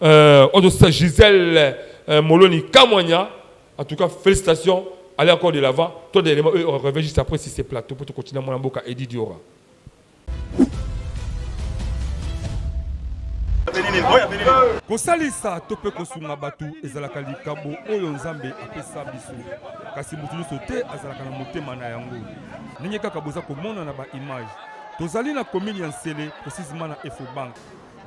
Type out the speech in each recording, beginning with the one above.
euh, Gisèle euh, Moloni Kamwanya. En tout cas, félicitations. Allez encore de l'avant. Toi, d'éléments, eux, on revient juste après si c'est plateau pour te continuer mon mboka Eddy Diora. Kosalisa to mpe kosunga bato ezalaka likabo oyo Nzambe apesa biso, kasi moto nyonso te azalaka na motema na yango. Ndenge kaka boza komona na ba images, tozali na commune ya Nsele, precisement na Efobank.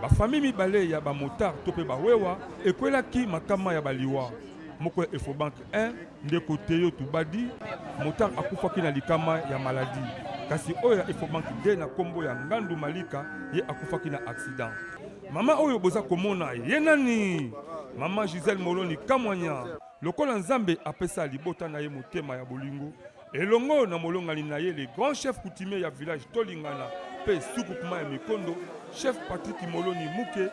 Ba familles mibale ya ba motards to mpe ba wewa ekwelaki makama ya ba liwa. Moko ya Efobank 1, Ndeko Theo Tubadi, motard akufaki na likama ya maladie, kasi oyo ya Efobank 2 na kombo ya Ngandu Malika ye akufaki na accident. Mama oyo boza komona ye nani? Mama Gisèle Moloni Kamwanya. Lokola Nzambe apesa libota na ye motema ya bolingo, elongo na molongani na ye le grand chef coutumier ya village Tolingana mpe sous-groupement ya Mikondo, chef Patrick Moloni Muke,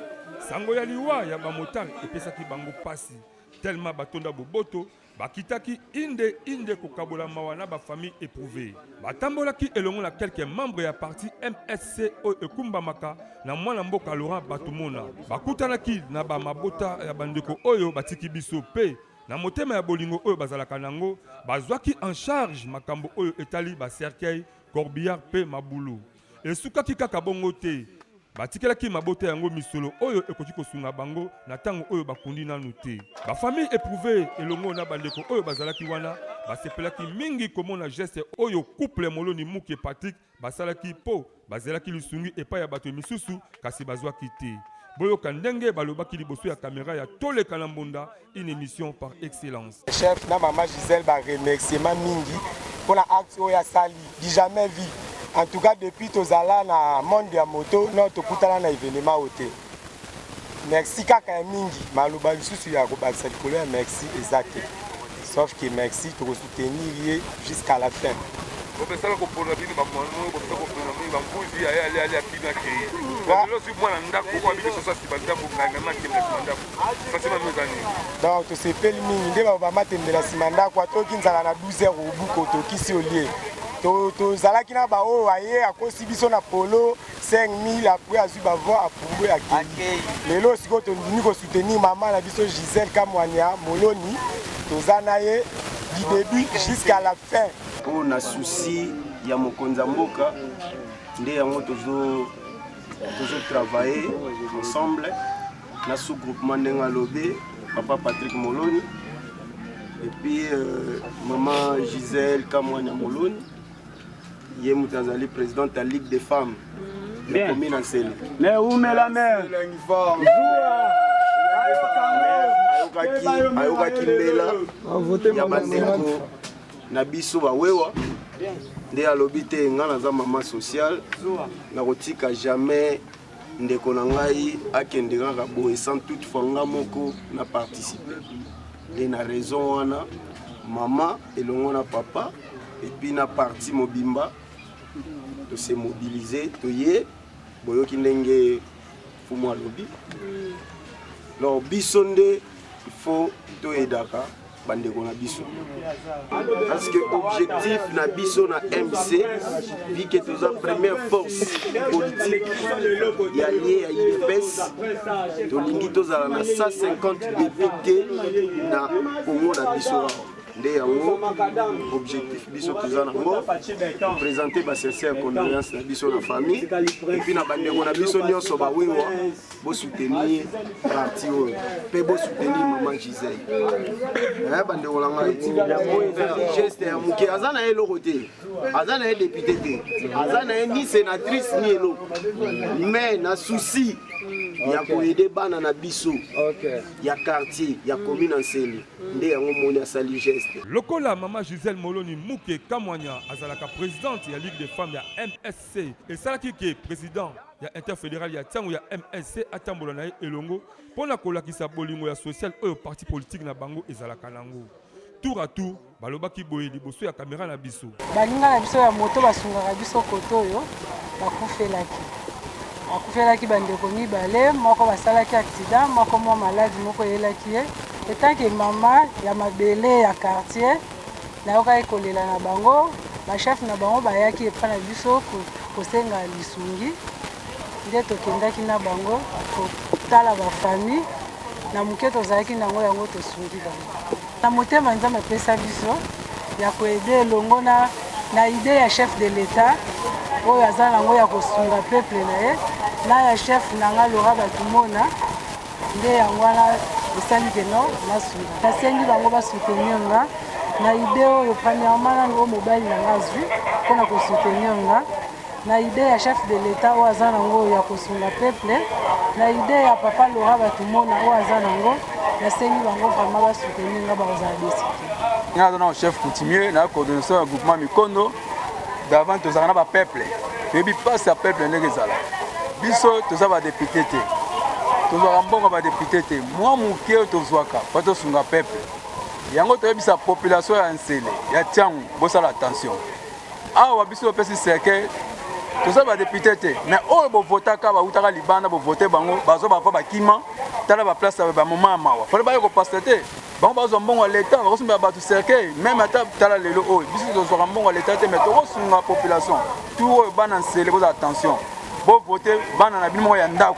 sango ya liwa ya ba motards epesaki bango pasi. Tellement batonda boboto, bakitaki inde inde kokabola mawa na ba familles eprouvees. Batambolaki elongo na quelques membres ya parti MSC oyo ekumbamaka na mwana mboka Laurent Batumona. Bakutanaki na ba mabota ya bandeko oyo batiki biso mpe na motema ya bolingo oyo bazalaka nango, bazwaki en charge makambo oyo etali ba cercueils, corbillards mpe mabulu. Esukaki kaka bongo te. Batikelaki mabota yango misolo oyo ekoki kosunga bango na tango oyo bakundi nanu te. Ba familles eprouvees elongo na bandeko oyo bazalaki wana basepelaki mingi komona geste oyo couple Moloni Muke Patrick basalaki mpo bazelaki lisungi epai ya bato misusu kasi bazwaki te. Boyoka ndenge balobaki liboso ya camera ya Toleka na Mbonda, une emission par excellence. Chef na mama Gisèle ba remerciement mingi pona acte oyo asali du jamais vu en tout cas depuis tozala na monde ya moto no tokutana na evenement oyo te merci kaka ya mingi maloba lisusu ya kobakisa likolo ya merci eza te sauf que merci tokosoutenir ye jusqu'à la fin. Bomesana kopona bino ba mwana bomesana kopona mingi ba mbuzi aye ale ale akimi akei lelo ozwi mwana ndako oyo abiki soso asiba ndako ngai na matembela nsima ndako sentiment no eza nini? Donc tosepeli mingi nde ba matembela nsima ndako atoki nzala na 12 heures obuko tokisi olie tozalaki na baoyo aye akosi biso na polo 5000 après azwi bavoi apumbwe akei lelo sikoyo tondimi kosoutenir mama na biso Gisèle Kamwania Moloni toza na ye du début jusqu'à la fin. Mpo na souci ya mokonzi ya mboka nde yango tozo tozo travailler ensemble na sous groupement ndenge alobi papa Patrick Moloni et puis euh, maman Gisèle Kamwanya Moloni ye moto azali présidente ya ligue des femmes ya commune ya Nsele. Mais umela mère. Ayokaki mbela ya bandeko na biso bawewa nde alobi te ngai naza mama sociale nakotika jamais ndeko na ngai akende kaka boye sans toutefois nga moko na participe nde na raison wana mama elongo na papa epuis na parti mobimba tose mobilize toye boyoki ndenge fumu alobi donc biso nde il faut toyedaka bandeko na biso parce que objectif na biso na mc vu que toza première force politique ya lie ya udps tolingi tozala na 150 député na congo na biso awa nde yango objectif biso toza nango présenter ba sincère condoléance na biso na famille epuis na bandeko na biso nyonso bawewa bosoutenir parti oyo mpe bosoutenir mama gisele eh, bandeko na ngai yango ezali geste ya moke aza na ye eloko te aza na ye depute te aza na ye ni sénatrice ni eloko mais na souci ya koyede bana na biso ya quartier ya commune ya nsele nde yango moni asali geste. Lokola mama Gisèle Moloni Muke Kamwanya azalaka presidente ya Ligue des femmes ya MSC, esalaki ke president ya interfederal ya ntango ya MSC atambola na ye elongo mpo na kolakisa bolingo ya social oyo parti politique na bango ezalaka nango. Tour à tour, balobaki boye liboso ya camera na biso. Baninga na biso ya moto basungaka biso kote oyo bakufelaki bakufelaki bandeko mibale, moko basalaki accident, moko mwa maladi moko eyelaki ye. Etant que mama ya mabele ya quartier, nayokaki kolela na bango, ba chef na bango bayaki epai na biso kosenga lisungi, nde tokendaki na bango kotala ba famille. Na moke tozalaki na yango, yango tosungi bango. Na motema Nzambe apesa biso ya ko aider elongo na na idee ya chef de l'Etat oyo aza na yango ya kosunga peuple na ye na ya chef na nga Laura Batumona nde yango wana esali ke no nasunga. Nasengi bango ba soutenir nga na idee oyo premièrement nanu oyo mobali na nga azwi mpona ko soutenir nga na idee ya chef de l'etat oyo aza nango ya kosunga peuple na idee ya papa Laura Batumona oyo aza nango nasengi bango vraiment ba soutenir nga bakozala desi te. Nga naza nano chef coutumier na coordination ya groupement Mikondo d'avant tozalaka na ba peuple toyebi mpasi ya peuple ndenge ezala biso toza ba depute te tozwaka mbongo ba depute te mwa moke oyo tozwaka mpo tosunga peuple yango toyebisa population ya nsele ya tiangu bosala attention awa biso topesi cercueil toza badepute te mais oyo bovotaka bautaka libanda bovote bango bazwa bava bakima tala baplace ya bamoma ya mawa fale baye kopasta te bango bazwa mbongo ya leta bakosombela bato cercueil meme ata tala lelo oyo biso tozwaka mbongo ya leta te mais tokosunga population tout oyo bana nsele bozala attention bovote bana na bino moko ya ndako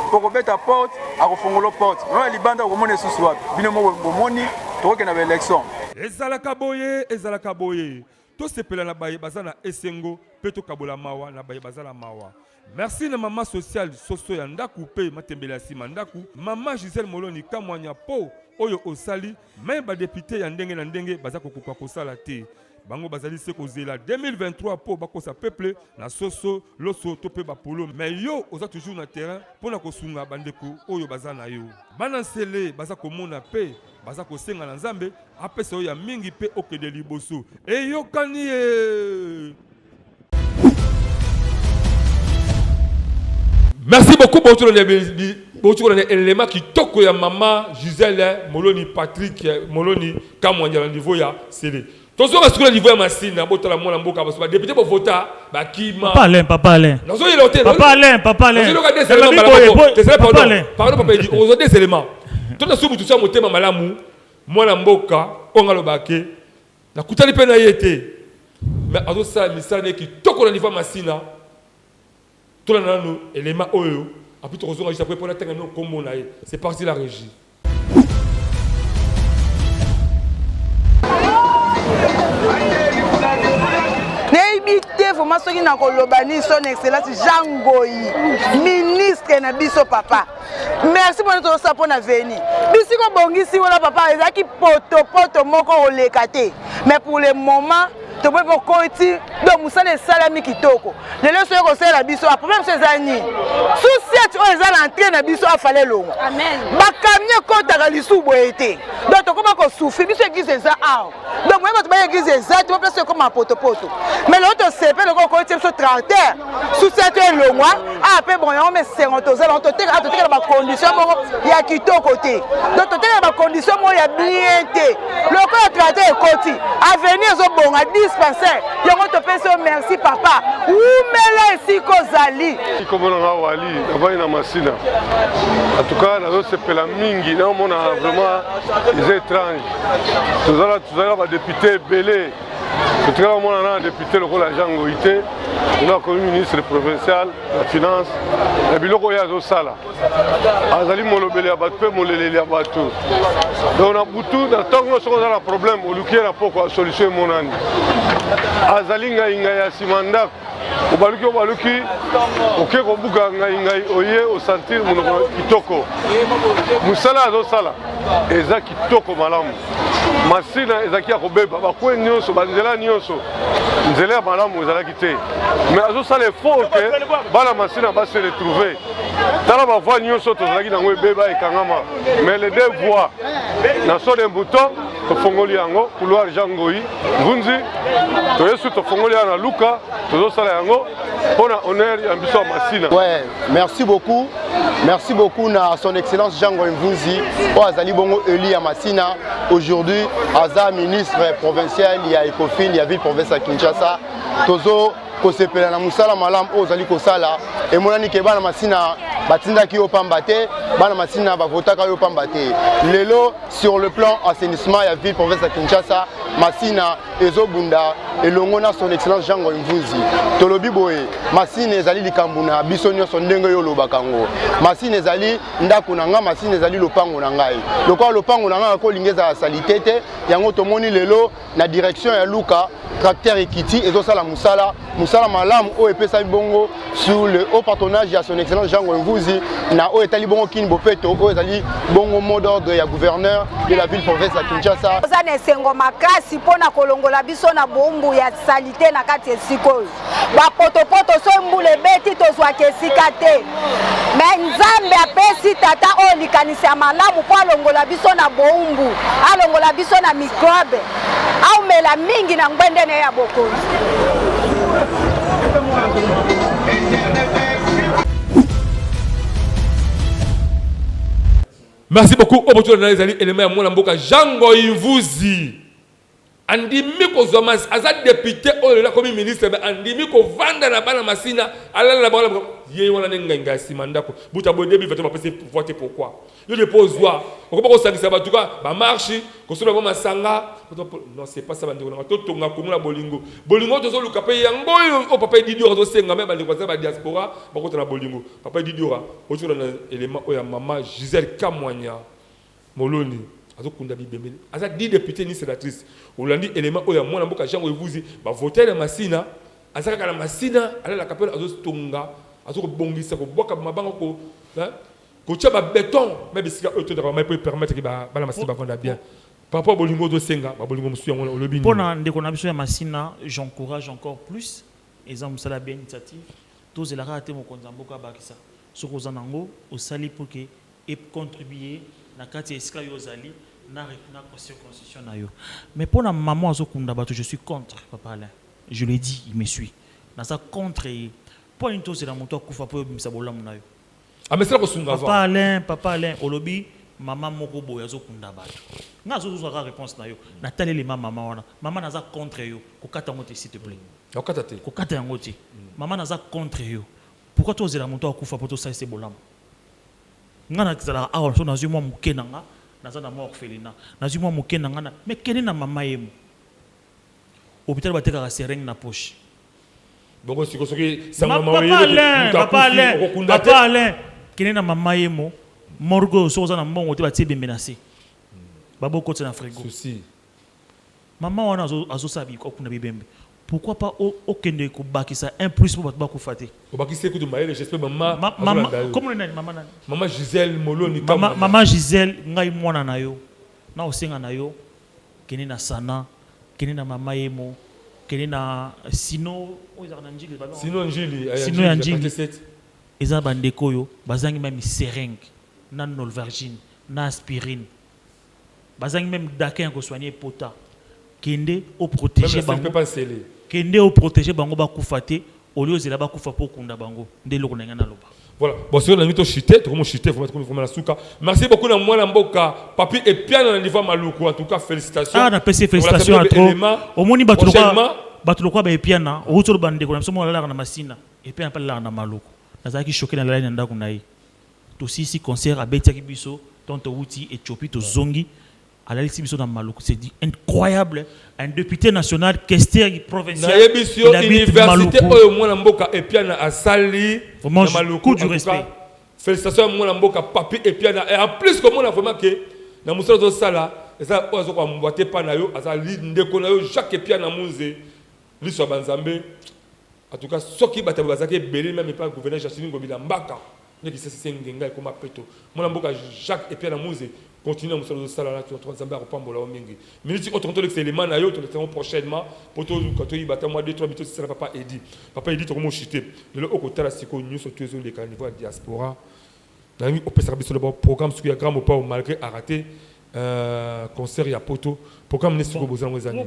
mpo kobeta porte akofongolo porte oyo ya libanda okomona esusu wapi bino moko bomoni tokokenda baelection ezalaka boye ezalaka boye Tosepela na baye baza na esengo pe tokabola mawa na baye baza na mawa. Merci na mama sociale soso ya ndaku pe matembele ya sima ndaku, mama Gisèle Moloni Kamwanya po oyo osali meme ba deputes ya ndenge na ndenge baza kokoka kosala te. Bango bazali se kozela 2023 po bakosa peuple na soso, loso to pe ba polo mais yo oza toujours na terrain pona kosunga ba ndeko oyo baza na yo. Bana Nsele baza komona pe Baza kosenga na Nzambe apesa yo ya mingi pe okende liboso. Eyokani ye. Merci beaucoup bouti kolanda elema kitoko ya mama Gisèle Moloni Patrick Moloni Kamwanya na niveau ya Sele. Tozonga sikoyo na niveau ya Masina botala mwana mboka baso ba député bovota bakima. Papa Alain, papa Alain. Nazoyela te. Papa Alain, papa Alain. Nazoyoka des éléments mbala moko. Désolé pardon. Pardon papa Edi, ozo des éléments. Tona so mutu motema malamu mwana mboka oyo nga alobaka ke nakutani mpe na ye te mais azosala misala ne kitoko na niveau ya Masina. Tolanda nanu élément oyo apui tokozonga juste après mpo natanga nino nkombo na ye. C'est parti la régie. Nayebi te vraiment soki nakoloba nini son excellence Jean Ngoyi ministre na biso papa merci mpona tozosala mpo na veni bisika obongisi wana papa ezalaki potopoto moko koleka te mais pour le moment toboyi mpo okoti donc mosala esalami kitoko lelo soki kosalela biso a problème so eza nini sous-ciat oyo eza na entrée na biso afale elongwa bakamio ekotaka lisusu boye te donc tokoma kosouffrir biso eglise eza awa donc moye bato baya eglise eza te place ekoma potopoto mais lelo tosepe lokola okotie biso tracteur sous-ciat oyo elongwa awa mpe bon yango mesengo toza nango totekela bacondition moko ya kitoko te donc totekela bacondition moko ya bien te lokola tracteur ekoti avenir ezobonga dispensaire yango topesi yo merci papa wumela esika ozali nkombo na nga wali navandi na masina en tout cas nazosepela mingi naomona vraiment eza étrange tozala tozalaka badepute ebele totikala komona na depute lokola jean ngoi te lelo akomi ministre provincial ya finance na biloko oyo azosala azali molobeli ya bato mpe moleleli ya bato donc na butu na ntongo soki oza na problème oluki ye na pokwa solution emonani azali ngai ngai ya nsima ndako obaluki obaluki oke kobuka ngai ngai oye osentir monoko kitoko mosala azosala eza kitoko malamu masina ezalaki ya kobeba bakwe nyonso banzela nyonso nzela ya malamu ezalaki te mais azosala effort ke bana masina base retrouve tala bavoi nyonso tozalaki nango ebeba ekangama mais les deux voies na so de mouton tofongoli yango couloir jean ngoi ngunzi toyesu tofongoli yango na luka tozosala yango mpo na honneur ya biso ya masina ouais, merci beaucoup merci beaucoup na son excellence jean ngoi mvunzi oyo azali bongo élu ya masina aujourd'hui aza ministre provincial ya ecofin ya ville province ya kinshasa tozo kosepela na mosala malamu oyo ozali kosala emonani ke bana masina Batindaki yo pamba te, bana Masina bavotaka yo pamba te. Lelo sur le plan assainissement ya ville province ya Kinshasa, Masina ezobunda elongo na son excellence Jean Ngoy Mvunzi. Tolobi boye, Masina ezali likambo na biso nyonso ndenge yo olobaka yango. Masina ezali ndako na ngai, Masina ezali lopango na ngai. Lokola lopango na ngai nakolinga ezala salite te, yango tomoni lelo na direction ya Luka tracteur ekiti ezosala mosala mosala malamu oyo epesami bongo sous le haut patronage ya son excellence Jean Ngoy Mvuzi na oyo etali bongo Kin Bopeto oyo ezali bongo mot d'ordre ya gouverneur de la ville province ya Kinshasa. Toza na esengo makasi mpo na kolongola biso na boumbu ya salite na kati esika oyo bapotopoto, soki mbula ebeti tozwaka esika te. Me Nzambe apesi tata oyo likanisi ya malamu mpo alongola biso na boumbu, alongola biso na mikrobe, aumela mingi na ngwende na ye ya bokonzi. Merci beaucoup. Obotola na ezali élément ya mwana mboka Jean Ngoy Mvuzi. Andimi kozwa mas aza depute oyo lelo akomi ministre mais andimi kovanda na bana Masina alala na bango ye wana nde ngenga ya nsima ndako buta boye 2023 bapesi pouvoir te pourquoi yo depo ozwa okoba kosangisa bato ka bamarche kosomba bango masanga non c'est pas ça bandeko nanga totonga kongo na bolingo bolingo tozoluka mpe yango oyo oyo papa Edidiora azosenga me bandeko baza ba diaspora bakota na bolingo papa Edidiora ozola na élément oyo ya mama Gisèle Kamwanya Moloni azokunda bibembe aza 10 depute ni senatrice olandi element oyo ya mwana mboka Jean Wevuzi ba voter na Masina aza kaka na Masina alalaka pe azotonga azokobongisa kobwaka mabanga ko kotia ba beton me bisika oyo tondaka mai po permettre ke bana Masina bavanda bien par rapport bolingo ozosenga ba bolingo mosusu yango olobi nini? Pona ndeko na biso ya Masina j'encourage encore plus eza mosala bien initiative tozela kaka te mokonzi ya mboka abakisa soki oza nango osali pour que e contribuer na kati ya esika yo ozali na na circoncision na yo mais pona maman azo kunda batu je suis contre papa Alain je le dis il me suit naza contre ye po nini tozela mutu akufa po yo obimisa bolamu na yo Amesana kosunga papa Alain papa Alain olobi maman moko boye azo kunda batu nga azo zwa kaka reponse na yo na taleli ma maman wana maman naza contre yo kokata yango te s'il te plait Kokata te kokata yango te maman naza contre yo pourquoi tozela mutu akufa po tosalisa ye bolamu Nga na zalaka awa soki nazui mwa muke na nga naza na mwa orphelinat nazui mwa muke na nga na mais kende na mama yemo hopital batekaka seringue na poche. Bongo siko soki sango Ma, papa Alain, papa Alain, papa Alain, kende na mama yemo morgue oyo soki oza na mbongo te batie ebembe na se ba bokotisa na frigo. Souci. Maman wana azo azo sala bi kokunda bibembe pourquoi pas okende kobakisa un plus po batu bakufa te. Obakisi ye kutu mayele j'espère maman Ma maman azolanda yo. Kombo na ye nani maman nani? Maman Gisèle Moloni Maman Kamwanya. Maman Gisèle ngai mwana na yo nao senga na yo kende na sana kende na mama yemo kende na sino oyo ezalaka na ndjili ba bengaka Sino ndjili ya sino ya ndjili ya ndjili quartier 7. eza ba ndeko oyo bazangi meme seringue na nolvargine na aspirine Bazangi meme daquin ya ko soigner pota. Kende o proteger bango. Kende o proteger bango bakufa te au lieu ozela bakufa po okunda bango. Nde eloko na ngai naloba. Voilà. Bon, soki nalingi to chute, tokomi chute vraiment, tokomi vraiment na suka. Merci beaucoup na mwana mboka Papi Epiana na niveau ya Maluku. En tout cas, félicitations. Ah, napesi ye félicitations ya trop. Omoni bato lokola bato lokola ba Epiana, owuti oloba ndeko na biso moko alalaka na Masina, Epiana pe alalaka na Maluku. Nazalaki choquer nalalaki na ndako na ye. Tosilisi concert abetiaki biso tant towuti Ethiopie tozongi alalisi biso na Maluku c'est du incroyable un depute national questeur provincial Nayebisi yo il habite universite Maluku oyo mwana mboka Epiana asali vraiment na je Maluku coup du en tout cas respect. felicitations ya mwana mboka Papy Epiana et en plus komona vraiment que na mosala ozosala eza oyo azo ko emboîter pas na yo azali ndeko na yo Jacques Epiana Munze liso ya ba Nzambe en tout cas soki bato bazalaki ebele meme epai gouverneur Gentiny Ngobila Mbaka Nde kisasa esi engenga ekoma peto. Mwana mboka Jacques Epiana Muze continue na mosala ozo sala na toza Nzambe akopambola yo mingi. Minute oyo tokoki tolekisa element na yo tolekisa yango prochainement po toluka toyiba ata mwa 2 3 minutes tosisa na papa Eddy. Papa Eddy tokomi kochute lelo okotala sikoyo nioso tout ezoleka na niveau ya diaspora. Nalingi opesaka biso d'abord programme sikoyo ya Grand Mopao malgre a rate concert ya poto programme ne sikoyo boza nango eza nini?